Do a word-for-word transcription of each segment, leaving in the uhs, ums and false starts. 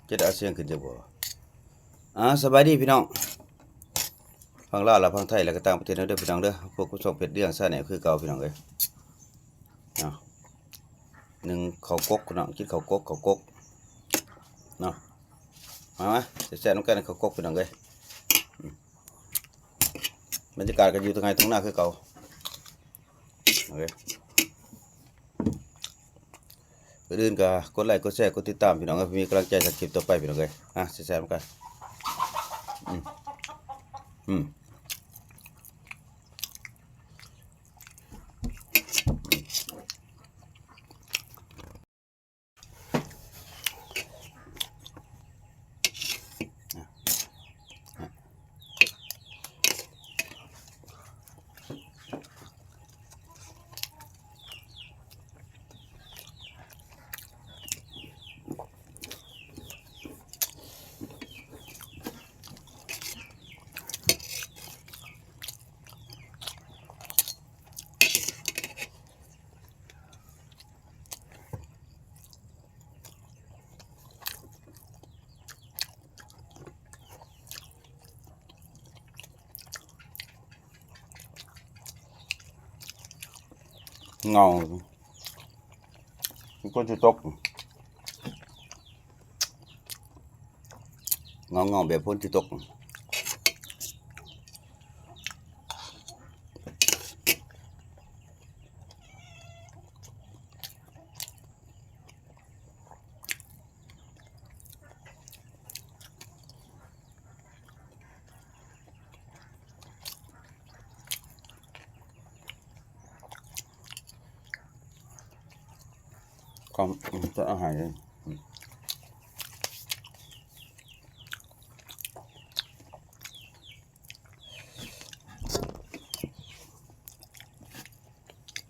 จะได้เอาเสียงขึ้นจะบ่ อ่า สบายดีพี่น้อง ฝั่งลาวและฝั่งไทยและก็ต่างประเทศเด้อพี่น้องเด้อ พวกผู้ชมเพจเรื่องซ่าเนี่ยคือเก่าพี่น้องเอ้ย เนาะ หนึ่งข้าวกกพี่น้อง กินข้าวกก ข้าวกก เนาะ มา มา แซ่บๆนำกันข้าวกกพี่น้องเอ้ย อืม บรรยากาศก็อยู่ตรงไหนตรงหน้าคือเก่า โอเค ก่อนอื่นก็กดไลค์ กดแชร์ กดติดตามพี่น้อง เพื่อมีกำลังใจทำคลิปต่อไปพี่น้องเอ้ย อ่ะ แซ่บๆนำกัน อืม อืม เงา มันก็จะตก เงาเงาแบบฝนที่ตก ของ จะเอาหายเลย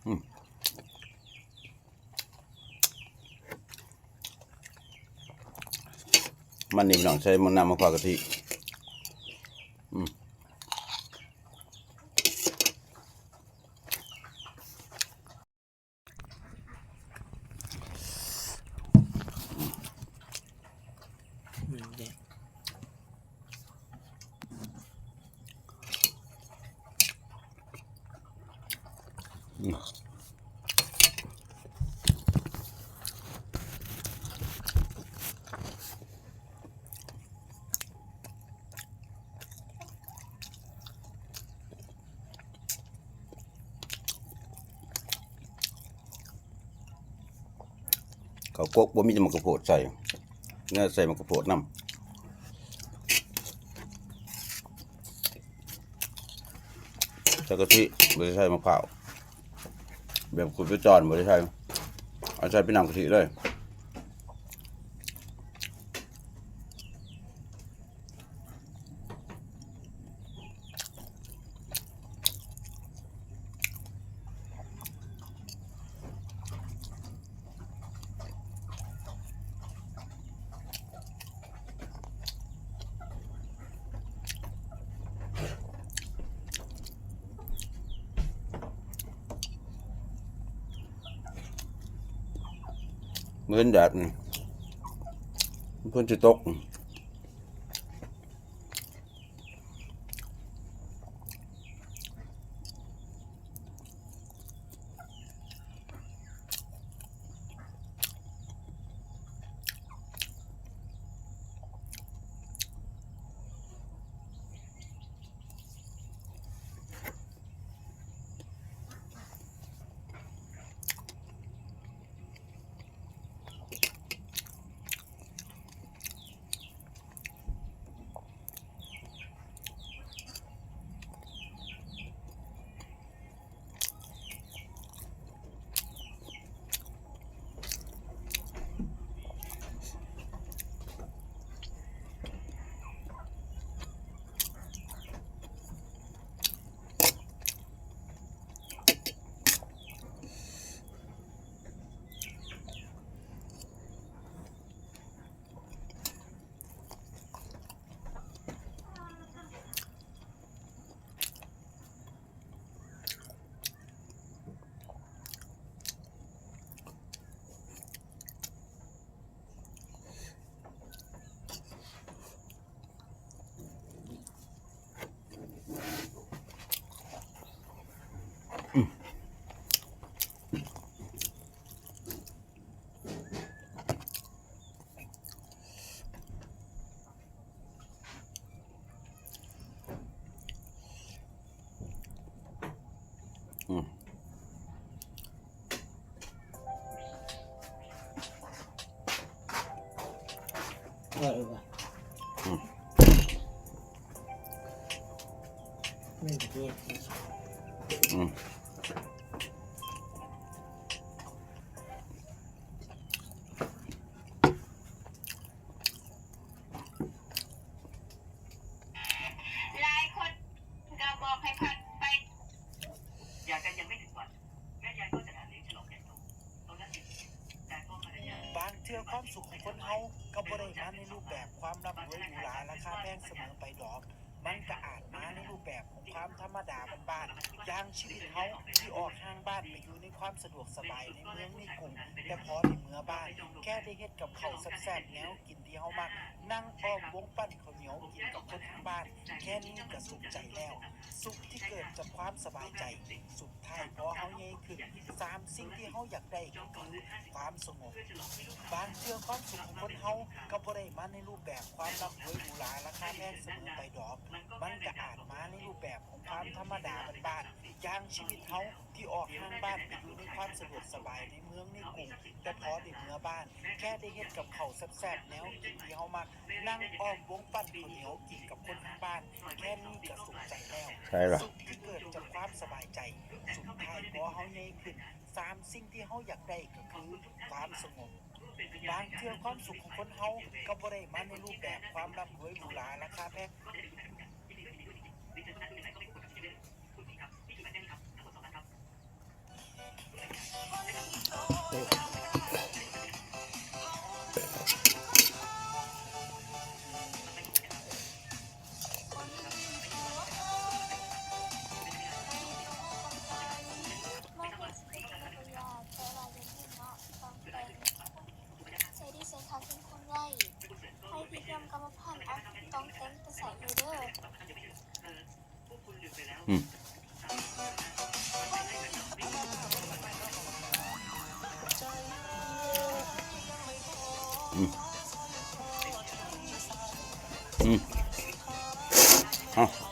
อืม มันนี่พี่น้อง ใส่มันน้ำมะพร้าวกะทิ อืม อืม เด็ด อืม ข้าวกกบ่มีแต่หมากข้าวโพดใส่ เนี่ยใส่หมากข้าวโพดนำ ใส่กะทิ บ่ได้ใส่มะพร้าว แบบขูดไปจอนบ่ได้ใส่ เอาใส่เป็นน้ำกะทิเลย มื้อแดดนี่ ฝนสิตก เ เออว่ะ อืม มันเรียก อืม หลายคนก็บอกให้พักไป หย่ากันยังไม่ถึงวัน แม่ยายก็จะหาเลี้ยงฉลองใหญ่โต ตอนนั้นเอง แต่พ่อภรรยา บางเทื่อความสุขของคนเฮาก็บ่ได้มาในรูปแบบความร่ำรวยหรูหราราคาแพงเสมอไปดอก มันก็อาจมาในรูปแบบของความธรรมดาบ้านๆ อย่างชีวิตเฮาที่ออกห่างบ้านไปอยู่ในความสะดวกสบายในเมืองในกรุง แต่พอได้เมือบ้าน แค่ได้เฮ็ดกับข้าวแซ่บๆ แนวกินที่เฮามัก นั่งอ้อมวงปั้นข้าวเหนียวกินกับคนทางบ้าน แค่นี้ก็สุขใจแล้ว สุขที่เกิดจากความสบายใจ สุดท้ายพอเฮาใหญ่ขึ้น สามสิ่งที่เฮาอยากได้ก็คือความสงบ บางเทื่อความสุขของคนเฮาก็บ่ได้มาในรูปแบบความร่ำรวยหรูหราราคาแพงเสมอไปดอก มันก็อาจมาในรูปแบบของความธรรมดาบ้านๆ อย่างชีวิตเฮาที่ออกห่างบ้านไปอยู่ในความสะดวกสบายในเมืองในกรุง แต่พอได้เมือบ้าน แค่ได้เฮ็ดกับข้าวแซ่บๆ แนวกินที่เฮามัก นั่งอ้อมวงปั้นข้าวเหนียวกินกับคนทางบ้าน แค่นี้ก็สุขใจแล้ว ใช่ล่ะ สุขที่เกิดจากความสบายใจ สุดท้ายพอเฮาใหญ่ขึ้น สามสิ่งที่เฮาอยากได้ก็คือความสงบ บางเทื่อความสุขของคนเฮาก็บ่ได้มาในรูปแบบความร่ำรวยหรูหราราคาแพง ใส่ดีใส่ขาเข้มข้นไว้ให้พี่ยมกรรมพันธ์เอาต้องแต่งไปใส่เลยเด้อ อืม อืม อืม เอา